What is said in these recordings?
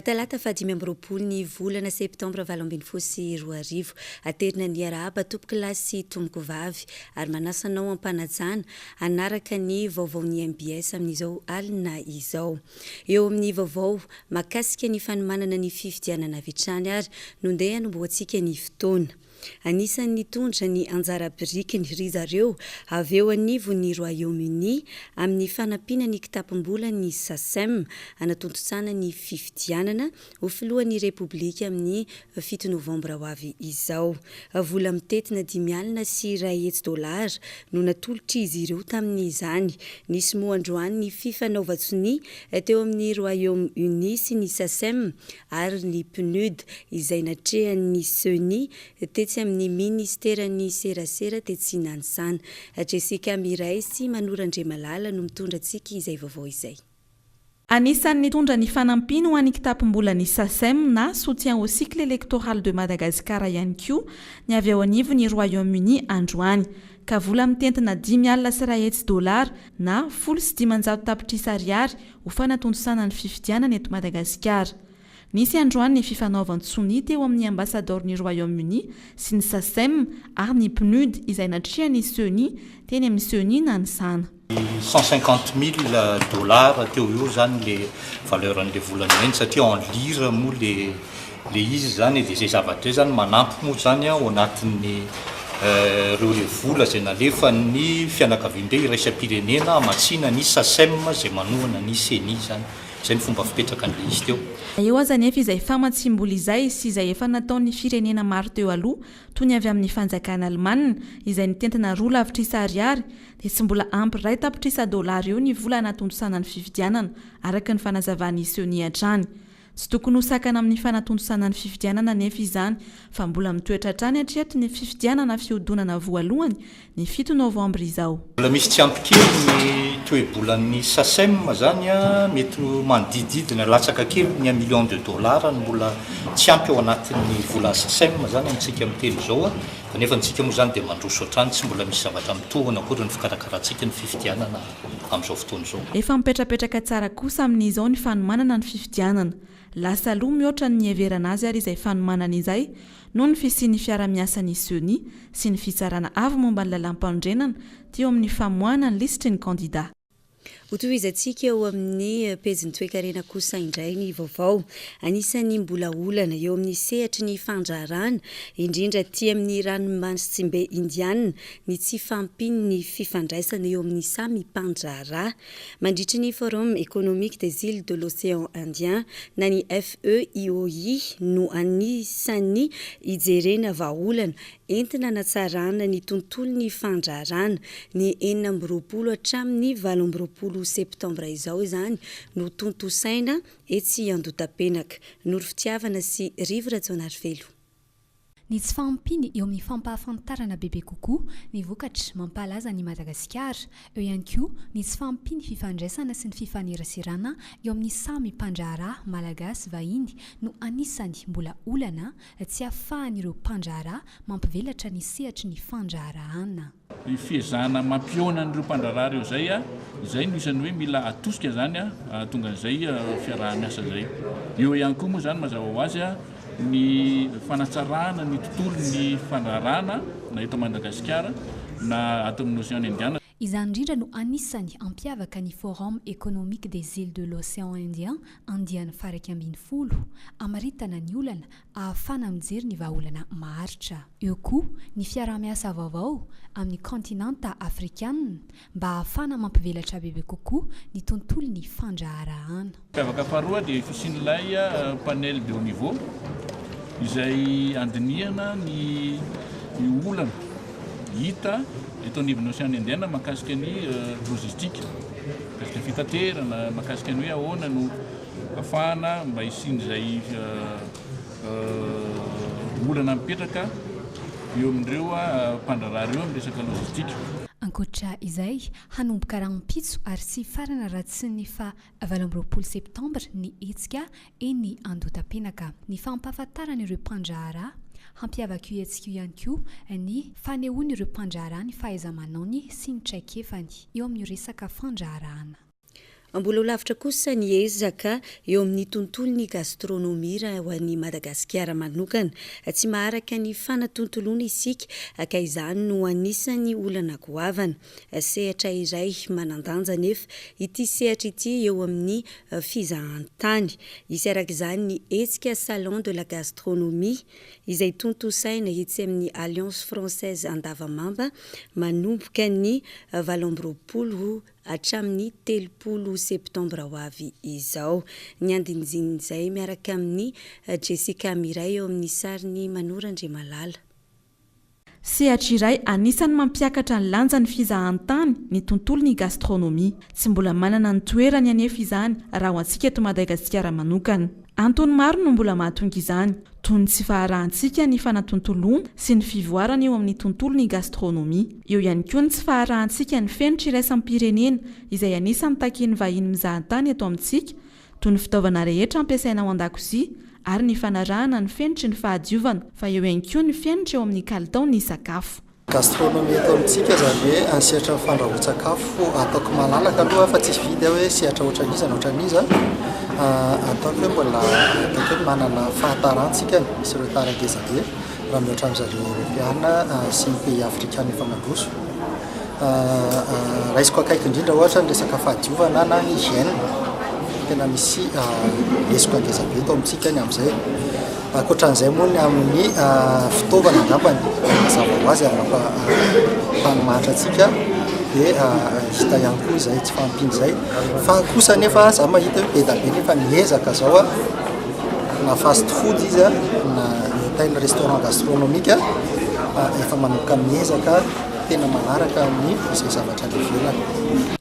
Talata faha 25 ny volana septambra 2018. Aterina ny arahaba tompokolahy sy tompokovavy ary manasa anao am-panajana hanaraka ny vaovaon'ny mbs amin'izao alina izao. Eo amin'ny vaovao mahakasika ny fanomanana ny fifidianana avy hatrany ary no ndeha hanombohantsika ny fotoana. Anisan'ny nitondra ny anjara birikiny ry zareo avy eo anivon'ny Royaume-Uni amin'ny fanampiana ny kitapom-bolan'ny Sacem hanatontosana ny fifidianana ho filohan'ny Repoblika amin'ny 7 novambra ho avy izao. Vola mitentina 105 dolara no natolotr'izy ireo tamin'izany. Nisy moa androany ny fifanaovan-tsonia teo amin'ny Royaume-Uni sy ny Sacem ary ny PNUD izay natrehan'ny Ceni tetsy amin'ny Ministeran'ny Serasera tetsy Nanisana. Jessica Miray sy Manoro Andriamalala no mitondra antsika izay vaovao izay. Anisan'ny nitondra ny fanampiany ho an'ny kitapom-bolan'ny Sacem na Soutien au Cycle Electoral de Madagascar ihany koa ny avy ao anivon'ny Royaume-Uni androany, ka vola mitentina 105 dolara na 510 tapitrisa ariary ho fanatontosana ny fifidianana eto Madagasikara. Nisy androany ny fifanaovan-tsonia teo amin'ny ambasadaoron'i Royaume-Uni sy ny Sacem ary ny PNUD izay natrehan'ny Ceni teny amin'ny Ceni Nanisana. 150 mille dollars teo ho eo zany le valeur an'le vola nomeny satria en lire moa le le izy zany de zay zavatra zay zany manampy moa zany ao anatin'ny reo le vola zay nalefan'ny fianakaviambe iraisam-pirenena hamatsiana ny Sacem zay manohana ny Ceni zany. Zay ny fomba fipetraka an'le izy teo. Na eo aza anefa izay famatsiam-bola izay sy izay efa nataon'ny firenena maro teo aloha toy ny avy amin'ny fanjakana alemana izay nitentina 2 lavitrisa ariary dia tsy mbola ampy 1 tapitrisa dolara eo ny vola hanatontosana ny fifidianana araka ny fanazavan'ny Ceni hatrany. Tsy tokony ho sakana amin'ny fanatontosana ny fifidianana anefa izany fa mbola mitoetra hatrany hatreto ny fifidianana fihodonana voalohany ny 7 novambra izao. Mbola misy tsy ampy kely ny toe-bolan'ny Sacem zany a, mety ho manodidididina latsaka kely ny un million de dollars no mbola tsy ampy ao anatin'ny volan'ny Sacem zany amintsika miteny izao a, kanefa antsika moa zany dia mandroso hatrany, tsy mbola misy zavatra mitohana akory ny fikarakarantsika ny fifidianana amin'izao fotoana izao. Efa mipetrapetraka tsara kosa amin'izao ny fanomanana ny fifidianana. Lasa aloha mihoatra ny niheverana azy ary izay fanomanana izay noho ny fisian'ny fiara-miasan'ny Ceni sy ny Fitsarana avo momba ny lalàmpanorenana teo amin'ny famoahana ny lisitry ny kandidà. Hotohizantsika eo amin'ny pejin'ny toekarena kosa indray ny vaovao. Anisan'ny mbola olana eo amin'ny sehatry ny fandraharahana, indrindra aty amin'ny ranomasimbe Indiana, ny tsy fahampian'ny fifandraisana eo amin'ny samy mpandraharaha. Mandritry ny Forum économique des îles de l'Océan Indien na ny FEIOI no anisan'ny hijerena vahaolana entina hanatsarana ny tontolon'ny fandraharahana. Ny 26 hatramin'ny 28 septambra izao izany no tontosaina etsy Andohatapenaka. Noro Fitiavana sy Rivo Rajaonarivelo. Ny tsy fahampiany eo amin'ny fampahafantarana bebe kokoa ny vokatra mampahalaza an'i Madagasikara. Eo ihany koa ny tsy fahampian'ny fifandraisana sy ny fifaneraserana eo amin'ny samy mpandraharaha malagasy vahiny no anisany mbola olana tsy ahafahan'ireo mpandraharaha mampivelatra ny sehatry ny fandraharahana. Ny fiezahana mampihaona an'ireo mpandraharaha ireo izay, izay no isan'ny hoe mila atosika izany hahatonga an'izay fiaraha-miasa izay. Eo ihany koa moa izany mazava ho azy ny fanatsarana ny tontolon'ny fandraharahana na eto Madagasikara na ato amin'ny Océan Indiana. Izany indrindra no anisany hampiavaka ny Forum économique des îles de l'Océan Indien andiany faha-11, hamaritana ny olana ahafahana mijery ny vahaolana maharitra. Eo koa ny fiaraha-miasa vaovao amin'ny kaontinanta afrikanina mba hahafahana mampivelatra bebe kokoa ny tontolon'ny fandraharahana. Mpiavaka faharoa dia fisian'ilay panel de haut niveau izay andinihana ny olana hita eto anivon'ny Océan Indien mahakasika ny logistique, mahakasika ny fitaterana, mahakasika ny hoe ahoana no ahafahana mba hisian'izay olana mipetraka eo amin'ireo mpandraharaha ireo amin'ny resaka logistique. Ankoatra izay, hanomboka rahampitso ary tsy hifarana raha tsy ny faha 28 septambra ny hetsika eny Andohatapenaka. Ny fampahafantarana ireo mpandraharaha, hampiavaka io hetsika io ihany koa ny fanehoan'ireo mpandraharaha ny fahaiza-manaony sy ny traikefany eo amin'ny resaka fandraharahana. Mbola ho lavitra kosa ny ezaka eo amin'ny tontolon'ny gastronomie raha ho an'i Madagasikara manokana. Tsy maharaka ny fanatontoloana isika ka izany no anisan'ny olana goavana. Sehatra iray manan-danja anefa ity sehatra ity eo amin'ny fizahantany. Hisy araka izany ny hetsika Salon de la gastronomie izay tontosaina etsy amin'ny Alliance Française Andavamamba manomboka ny 28 hatramin'ny 30 septambra ho avy izao. Ny andinindin'izay miaraka amin'i Jessica Miray eo amin'ny sarin'i Manoro Andriamalala. Sehatra iray anisan'ny mampiakatra ny lanjan'ny fizahantany ny tontolon'ny gastronomie. Tsy mbola manana ny toerany anefa izany raha ho antsika eto Madagasikara manokana. Antony maro no mbola mahatonga izany, toy ny tsy faharahantsika ny fanatontoloana sy ny fivoarana eo amin'ny tontolon'ny gastronomie. Eo ihany koa ny tsy faharahantsika ny fenitra iraisam-pirenena izay anisan'ny takian'ny vahiny mizahantany eto amintsika toy ny fitaovana rehetra ampiasaina ao an-dakozia ary ny fanarahana ny fenitry ny fahadiovana, fa eo ihany koa ny fenitra eo amin'ny kalitaon'ny sakafo. Gastronomie eto amintsika, izany hoe ny sehatra ny fandrahoan-tsakafo, ataoko malalaka aloha fa tsisy vidy aho hoe sehatra ohatran'iza na ohatran'iza, ataoko hoe mbola ataoko hoe manana fahatarana isika, misy retard ngeza be raha mihoatra amin'zareo eoropeana sy ny pays afrikana efa mandroso. Raisiko akaiky indrindra ohatra ny resaka fahadiovana na ny hygiène, tena misy lesoka ngeza be eto amintsika ny amin'izay. Ankoatran'izay moa ny amin'ny fitaovana angambany, mazava ho azy ary mampanomanitra antsika dia hita ihany koa izay tsy fahampiana izay. Fa kosa anefa za mahita hoe be dia be nefa miezaka zao na fast food izy na hotel restaurant gastronomique efa manomboka miezaka. tena manaraka ny izay zavatra any ivelany.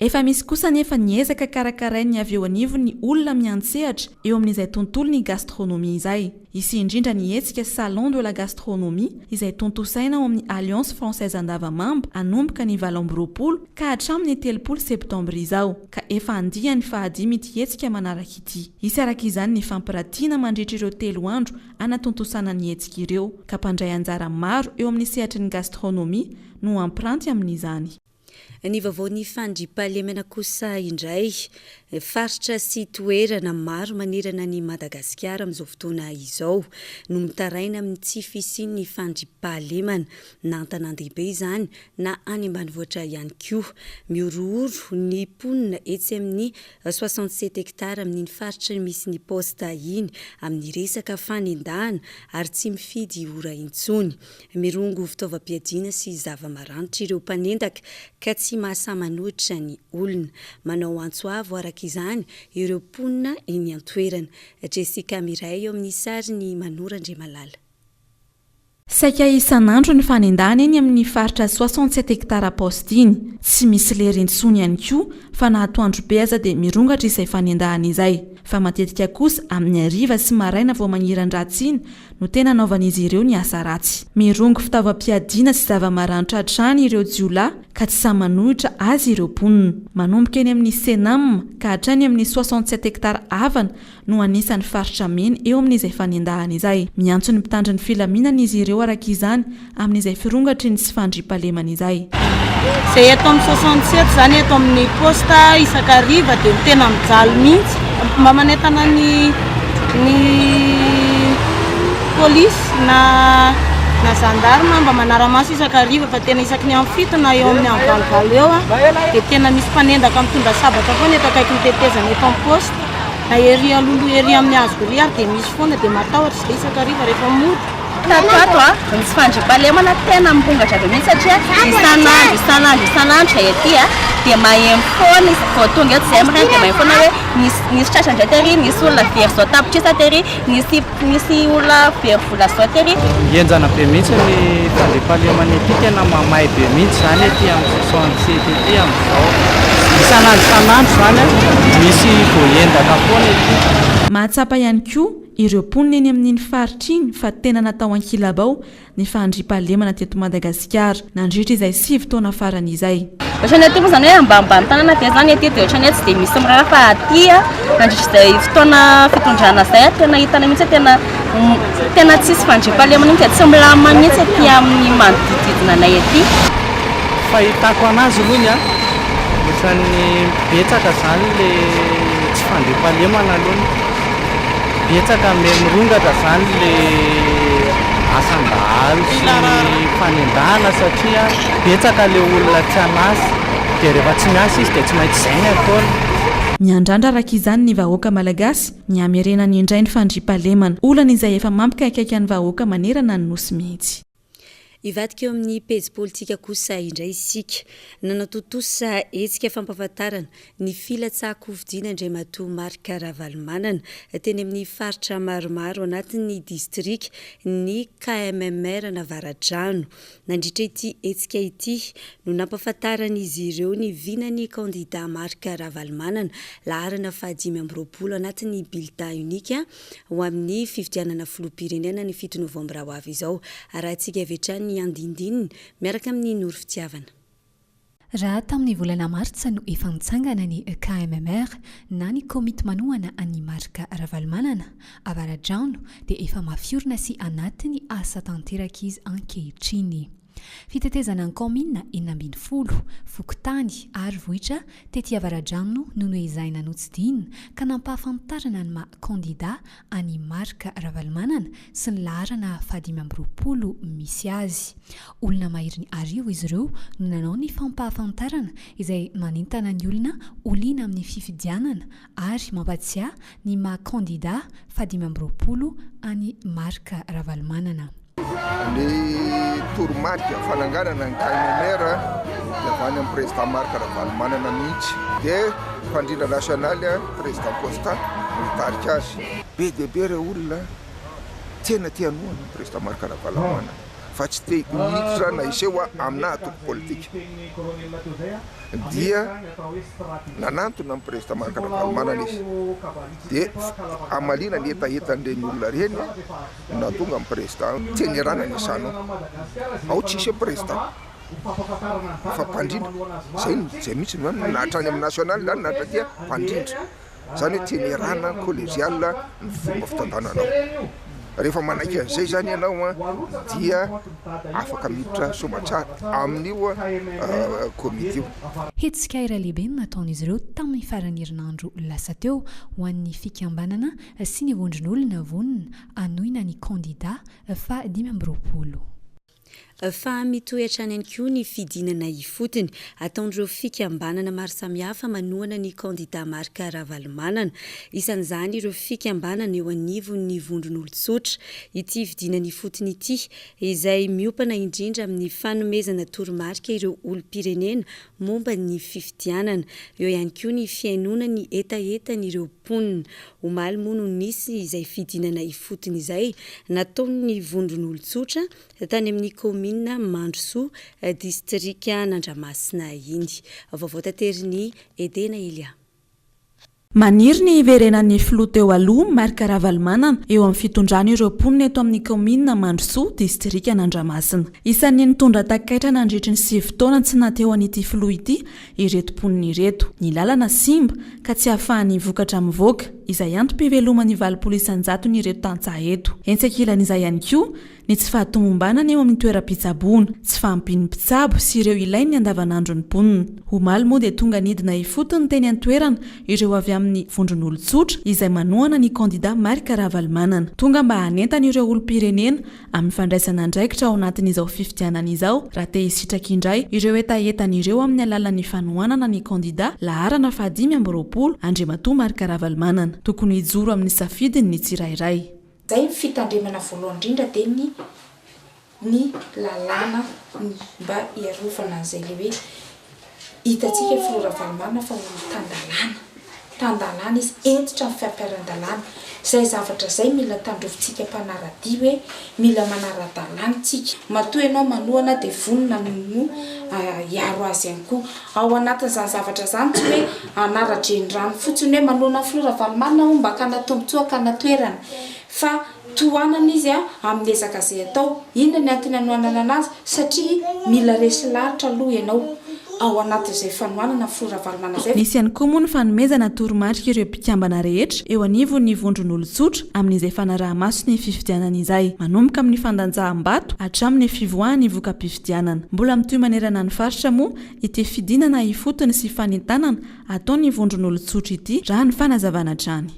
Efa misy kosa anefa ny ezaka karakarain'ny avy eo anivon'ny olona miantsehatra eo amin'izay tontolon'ny gastronomie izay. Hisy indrindra ny hetsika Salon de la gastronomie izay tontosaina ao amin'ny Alliance Française Andavamamba hanomboka ny 28 ka hatramin'ny 30 septambra izao, ka efa andiany fahadimy ity hetsika manaraka ity. Hisy araka izany ny fampiratiana mandritra ireo telo andro hanatontosana ny hetsika ireo, ka mpandray anjara maro eo amin'ny sehatry ny gastronomie no hampiranty amin'izany. Ny vaovaon'ny fandriampahalemana kosa indray, faritra sy toerana maro manerana an'i Madagasikara amin'izao fotoana izao no mitaraina amin'ny tsy fisian'ny fandriampahalemana, na an-tanàn-dehibe izany na any ambanivohitra ihany koa. Mihorohoro ny mponina etsy amin'ny 67 hectares amin'iny faritra misy ny poste iny amin'ny resaka fanendahana ary tsy mifidy ora intsony. Mirongo fitaovam-piadiana sy zava-maranitra ireo mpanendaka ka tsy mahasahy manohitra ny olona. Manao antso avo araka izany ireo mponina eny an-toerana. Jessica Miray eo amin'ny sarin'i Manoro Andriamalala. Saika isan'andro ny fanendahana eny amin'ny faritra 67 hectares poste iny. Tsy misy lera intsony ihany koa fa na atoandro be aza dia mirongatra izay fanendahana izay. Fa matetika kosa amin'ny hariva sy maraina vao mangiran-dratsy iny no tena anaovan'izy ireo ny asa ratsy. Mirongo fitaovam-piadiana sy zava-maranitra hatrany ireo jiolahy ka tsy sahy manohitra azy ireo mponina. Manomboka eny amin'ny Cenam ka hatrany amin'ny 67 hectares havana no anisan'ny faritra mena eo amin'izay fanendahana izay. Miantso ny mpitandro ny filaminana izy ireo araka izany amin'izay firongatry ny tsy fandriampahalemana izay. Izay eto amin'ny 67 izany eto amin'ny poste isan-kariva dia tena mijaly mihitsy. Mba manentana ny ny polisy na na gendarme mba manara-maso isan-kariva fa tena isaky ny amin'ny fito na eo amin'ny amin'ny valovalo eo dia tena misy mpanendaka mitondra sabatra foana eto akaikin'ny tetezana eto amin'ny poste. Na ery alohaloha ery amin'ny hazo ery ary dia misy foana dia matahotra izay isan-kariva rehefa mody. Tato ato a, ny tsy fandriampahalemana tena mirongatra be mihitsy satria isan'andro isan'andro isan'andro izay aty a dia maheno foana izy vao tonga eto izay maraina dia maheno foana hoe nisy nisy tratra indray tery, nisy olona very zao tapitrisa tery, nisy nisy olona very vola zao tery. Henjana be mihitsy ny fandriampahalemana ety, tena mamay be mihitsy izany ety amin'ny 67 ety amin'izao. Isan'andro isan'andro izany misy voaendaka foana ety. Mahatsapa ihany koa ireo mponina eny amin'iny faritra iny fa tena natao ankilabao ny fahandriampahalemana teto Madagasikara nandritra izay sivy taona farany izay. Ohatran'ny aty moa izany hoe ambanimbany tanana ve izany aty dia ohatran'ny hoe tsy dia misy miraharaha fa aty nandritra izay fotoana fitondrana izay tena hitanay mihitsy hoe tena tena tsisy fandriampahalemana mihitsy, tsy milamina mihitsy aty amin'ny manodidididina anay aty. Fahitako anazy aloha an, Ohatran'ny betsaka izany le tsy fandriampahalemana aloha, betsaka miha mirongatra izany le asan-dahalo sy ny fanendahana satria betsaka le olona tsy an'asa dia rehefa tsy miasa izy dia tsy maintsy izay ny ataony. Miandrandra araka izany ny vahoaka malagasy ny hamerenany indray ny fandriampahalemana, olana izay efa mampikaikaika ny vahoaka manerana ny Nosy mihitsy. Hivadika eo amin'ny pejy politika kosa indray isika. Nanatontosa hetsika fampahafantarana ny filatsahan-kofidina Andriamatoa Marc Ravalomanana teny amin'ny faritra maromaro anatin'ny distrika ny KMMR an'Avaradrano. Nandritra ity hetsika ity no nampahafantaran'izy ireo ny vinan'ny kandida Marc Ravalomanana, laharana faha-25 anatin'ny bulletin unique, ho amin'ny fifidianana filoham-pirenena ny fito novambra ho avy izao. Arahantsika avy hatrany ny andindininy miaraka amin'i Noro Fitiavana. Raha tamin'ny volana martsa no efa nitsangana ny KMMR na ny komity manohana an'i Marc Ravalomanana, Avaradrano, dia efa mafy orina sy anatin'ny asa tanteraka izy ankehitriny. Fitetezana ny kaominina 16, fokontany ary vohitra tety Avaradrano no noezahina notsidihina ka nampahafantarana ny maha kandida an'i Marc Ravalomanana sy ny laharana faha-25 misy azy. Olona maherin'ny arivo izy ireo no nanao ny fampahafantarana izay manentana ny olona ho liana amin'ny fifidianana ary mampatsiahy ny maha kandida faha-25 an'i Marc Ravalomanana. Ny toromarika fananganana ny KMMR dia avy any amin'ny Président Marc Ravalomanana mihitsy. Dia mpandrindra nasionaly Président Costa no hitarika azy. Be dia be ireo olona tena te hanohana ny Président Marc Ravalomanana fa tsy te hiditra na hiseho amina antoko politika. Dia nanantona ny Président Marc Ravalomanana izy. Dia hamaliana ny hetahetan'ireny olona ireny no nahatonga ny Président tsy niarahana ny asanao. Ao tsisy hoe Président fa mpandrindra. Zay no, zay mihitsy no na hatrany amin'ny national na hatraty mpandrindra. Zany hoe tenerana collégial ny fomba fitantananao. Rehefa manaiky an'izay zany ianao dia afaka miditra soamatsara amin'io komity io. Hetsika iray lehibe no nataon'izy ireo tamin'ny faran'ny herinandro lasa teo ho an'ny fikambanana sy ny vondron'olona vonona hanohina ny kandida faha 25. Fa mitohy hatrany ihany koa ny fidinana ifotony ataon'ireo fikambanana maro samihafa manohana ny kandida Marc Ravalomanana. Isan'izany ireo fikambanana eo anivon'ny vondron'olon-tsotra. Ity fidinana ifotony ity izay miompana indrindra amin'ny fanomezana toromarika ireo olom-pirenena momba ny fifidianana. Eo ihany koa ny fihainoana ny hetahetan'ireo mponina. Omaly moa no nisy izay fidinana ifotony izay nataon'ny vondron'olon-tsotra tany amin'ny kaominina Mandrosoa, distrikan'Andramasina iny. Vaovao taterin'i Edena Elia. Maniry ny hiverenan'ny filoha teo aloha, Marc Ravalomanana, eo amin'ny fitondrana ireo mponina eto amin'ny kaominina Mandrosoa, distrikan'Andramasina. Isan'ny nitondra takaitra nandritry ny sivy taona tsy naha teo an'ity filoha ity ireto mponina ireto. Ny lalana simba ka tsy ahafahan'ny vokatra mivoaka, izay antom-piveloman'ny 80 isan-jaton'ireto tantsaha eto. Etsy ankilan'izay ihany koa, ny tsy fahatomombanana eo amin'ny toeram-pitsaboana, tsy fahampian'ny mpitsabo sy ireo ilain'ny andavanandron'ny mponina. Omaly moa dia tonga nidina ifotony teny an-toerana ireo avy amin'ny vondron'olon-tsotra izay manohana ny kandida Marc Ravalomanana. Tonga mba hanentana ireo olom-pirenena amin'ny fandraisana andraikitra ao anatin'izao fifidianana izao raha te hisitraka indray ireo hetahetany ireo amin'ny alalan'ny fanohanana ny kandida laharana faha 25, Andriamatoa Marc Ravalomanana. Tokony hijoro amin'ny safidiny ny tsirairay. Zay ny fitandremana voalohany indrindra dia ny ny lalàna mba hiarovana an'izay le hoe hitantsika filoha Ravalomanana fa olo tan-dalàna, tan-dalàna izy, hentitra amin'ny fampiharan-dalàna. Zay zavatra zay mila tandrovintsika mpanara-dia hoe mila manara-dalàna tsika. Matoa ianao manohana dia vonona no hiaro azy ihany koa. Ao anatin'izany zavatra izany tsy hoe hanara-drenirano fotsiny hoe manohana ny filoha Ravalomanana aho mba hakana tombotsoa hakana toerana fa Tohanana izy amin'ny ezaka izay atao. Inona ny antony hanohanana anazy? Satria mila resy lahatra aloha ianao ao anatin'izay fanohanana ny Filoha Ravalomanana izay. Nisy ihany koa moa ny fanomezana toromarika ireo mpikambana rehetra eo anivon'ny vondron'olon-tsotra amin'izay fanaraha-maso ny fifidianana izay, manomboka amin'ny fandanjaham-bato hatramin'ny fivoahan'ny voka-pifidianana. Mbola mitohy manerana ny faritra moa ity fidinana ifotony sy fanentanana ataon'ny vondron'olon-tsotra ity, raha ny fanazavana hatrany.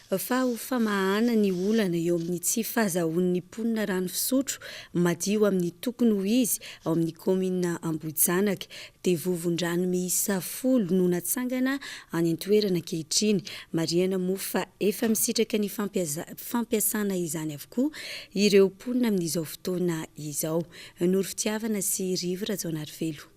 Fa ho famahana ny olana eo amin'ny tsy fahazahoan'ny mponina rano fisotro madio amin'ny tokony ho izy ao amin'ny kaominina Ambohijanaka dia vovon-drano miisa folo no natsangana any an-toerana ankehitriny. Marihana moa fa efa misitraka ny fampiasana izany avokoa ireo mponina amin'izao fotoana izao. Noro Fitiavana sy Rivo Rajaonarivelo.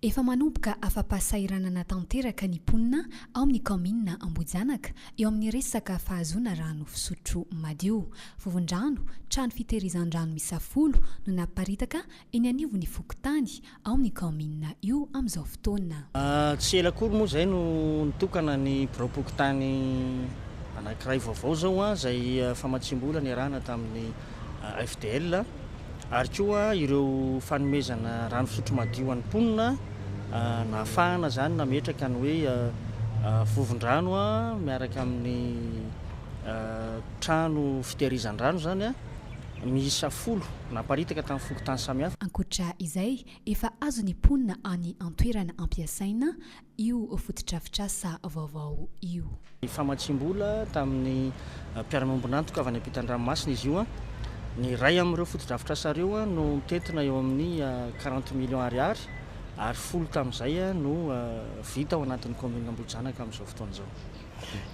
Efa manomboka afa-pahasahiranana tanteraka ny mponina ao amin'ny kaominina Ambohijanaka eo amin'ny resaka fahazoana rano fisotro madio. Vovon-drano, trano fitehirizan-drano miisa folo no naparitaka eny anivon'ny fokontany ao amin'ny kaominina io amin'izao fotoana. Tsy ela akory moa izay no nitokana ny biraom-pokontany anankiray vaovao izao izay famatsiam-bola niarahana tamin'ny FDL. Ary koa ireo fanomezana rano fisotro madio an'ny mponina nahafahana izany nametraka ny hoe vovon-drano miaraka amin'ny trano fitehirizan-drano izany miisa folo naparitaka tamin'ny fokontany samihafa. Ankoatra izay, efa azon'ny mponina any an-toerana ampiasaina io fotodrafitrasa vaovao io. Ny famatsiam-bola tamin'ny mpiara-miombon'antoka avy any ampitan-dranomasina izy io. Ny iray amin'ireo fotodrafitrasa ireo no mitentina eo amin'ny quarante millions ariary ary folo tamin'izay no vita ao anatin'ny kaominina Ambohijanaka amin'izao fotoana izao.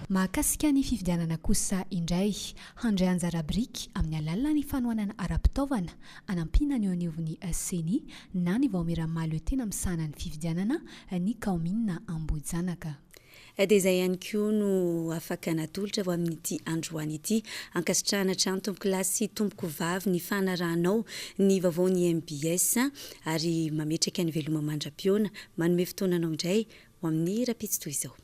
Mahakasika ny fifidianana kosa indray, handray anjara biriky amin'ny alalan'ny fanohanana ara-pitaovana hanampiana ny eo anivon'ny Ceni na ny vaomiera mahaleo tena misahana ny fifidianana ny kaominina Ambohijanaka. Dia izay ihany koa no afaka natolotra ho amin'ity androany ity. Ankasitrahana hatrany tompokolahy sy tompokovavy ny fanarahanao ny vaovaon'ny mbs ary mametraka ny veloma mandra-pihaona. Manome fotoana anao indray ho amin'ny rahampitso toy izao.